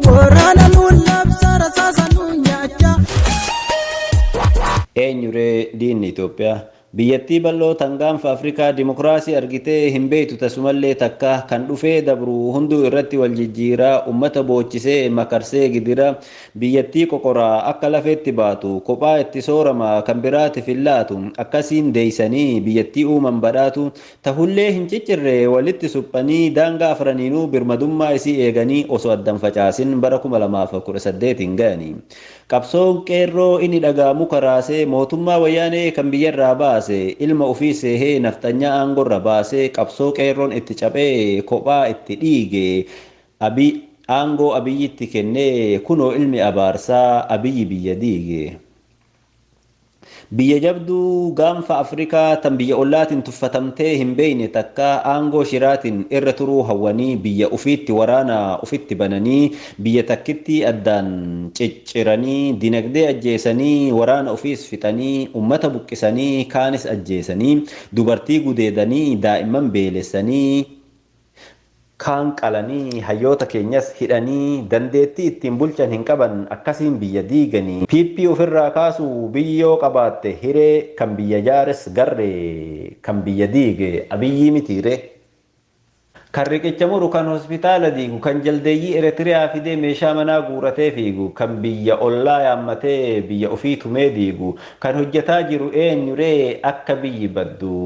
Waraana nuun labsa rasaasa nuun nyaachaa. Eenyuree diinni Itoophiyaa? Biyyattii bal'oo tan gaanfa Afrikaa dimokiraasii argitee hin beektu tasumallee takka kan dhufee dabru hunduu irratti wal jijjiiraa ummata boochisee makarsee gidira biyyattii qoqoraa akka lafeetti baatu kophaa itti soorama kan biraatiif hin laatu akkasiin deeysanii biyyattii uuman badhaatu tahullee hin ciccirre walitti suphanii daangaa afraniinuu birmadummaa isii eeganii osoo addan facaasin bara 2018 hin gayanii. Qabsoon qeerroo inni dhagaa muka raasee mootummaa wayyaanee kan biyyarraa baase ilma ofii seehee nafxanyaa aangorra baasee qabsoo qeerroon itti caphee kophaa itti dhiige abi aangoo abiyyitti kennee kunoo ilmi abaarsaa abiyyi biyya diige. Biyya jabduu gaanfa Afrikaa tan biyya ollaatiin tuffatamtee hin beeyne takka aangoo shiraatiin irra turuu hawwanii biyya ufiitti waraana ufitti bananii biyya takkitti addaan cicciranii dinagdee ajjeesanii waraana ufiis fixanii ummata buqqisanii kaanis ajjeesanii dubartii gudeedanii daa'imman beelessanii kaan qalanii hayyoota keenyas hidhanii dandeettii ittiin bulchan hin qaban akkasiin biyya diiganii PP ofirraa kaasu biyyoo qabaatte hiree kan biyya jaares garree kan biyya diige abiyyii mitiire. Kan riqicha muru kan hospitaala diigu kan jaldeeyyii Eritiriyaa fidee meeshaa manaa guuratee fiigu kan biyya ollaa yaammatee biyya ofii tumee diigu kan hojjetaa jiru eenyuree akka biyyi baddu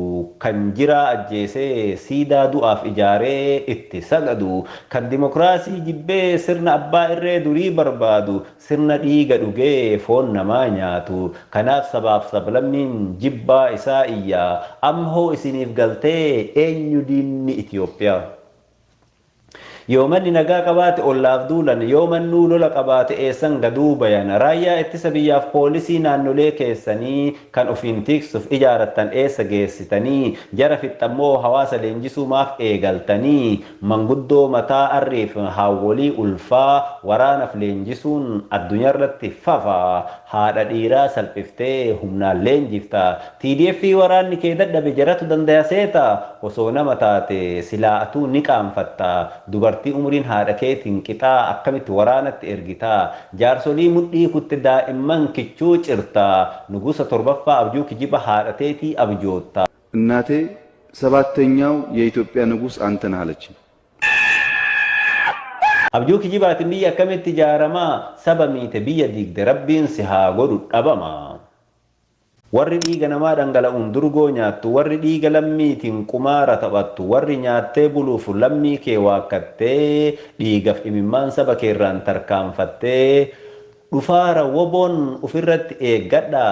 kan jiraa ajjeesee siidaa du'aaf ijaaree itti sagadu kan dimokiraasii jibbee sirna abbaa irree durii barbaadu sirna dhiiga dhugee foon namaa nyaatu kanaaf sabaaf sablammiin jibbaa isaa iyyaa amma hoo isiniif galtee eenyu diinni Itoophiyaa. Yoo manni nagaa qabaate ollaaf duulan, yoo mannuu lola qabaate eessan gaduu bayan, raayyaa ittisa biyyaaf poolisii naannolee keessanii kan ofiin tiksuuf ijaarattan eessa geessitanii, jara fixxammoo hawaasa leenjisuu maaf eegaltanii, manguddoo mataa arriif haawwolii ulfaa waraanaaf leenjisuun addunyaarratti fafa, haadha dhiiraa salphiftee humnaan leenjifta, TDF waraanni kee dadhabe jaratu dandaya seeta, osoo nama taate silaa atuu ni qaanfatta, dubartii umriin haadha keetiin qixaa akkamitti waraanatti ergitaa, jaarsolii mudhii kutte daa'imman kichuu cirta, nugusa torbaffaa abjuu kijiba haadha teetii abjootta. እናቴ ሰባተኛው የኢትዮጵያ ንጉሥ አንተ ነህ አለችኝ። Abjuu kijibaatiin biyya akkamitti ijaaramaa saba miite biyya diigde rabbiin si haa godhu dhabama. Warri dhiiga namaa dhangala'uun durgoo nyaattu, warri dhiiga lammiitiin qumaara taphattu, warri nyaattee buluuf lammii kee waakkattee dhiigaf imimmaan saba keerraan tarkaanfattee dhufaara woboon ofirratti eeggadha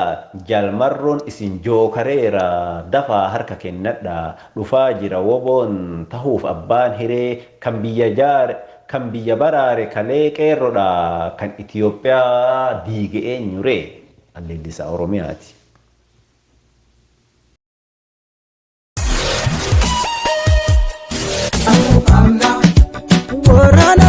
jalmarroon isin jookareera dafaa harka kennadha dhufaa jira woboon tahuuf abbaan hiree kan biyya jaare kan biyya baraare kalee qeerrodha kan Itoophiyaa diige eenyuree alleellisaa Oromiyaati. Waraana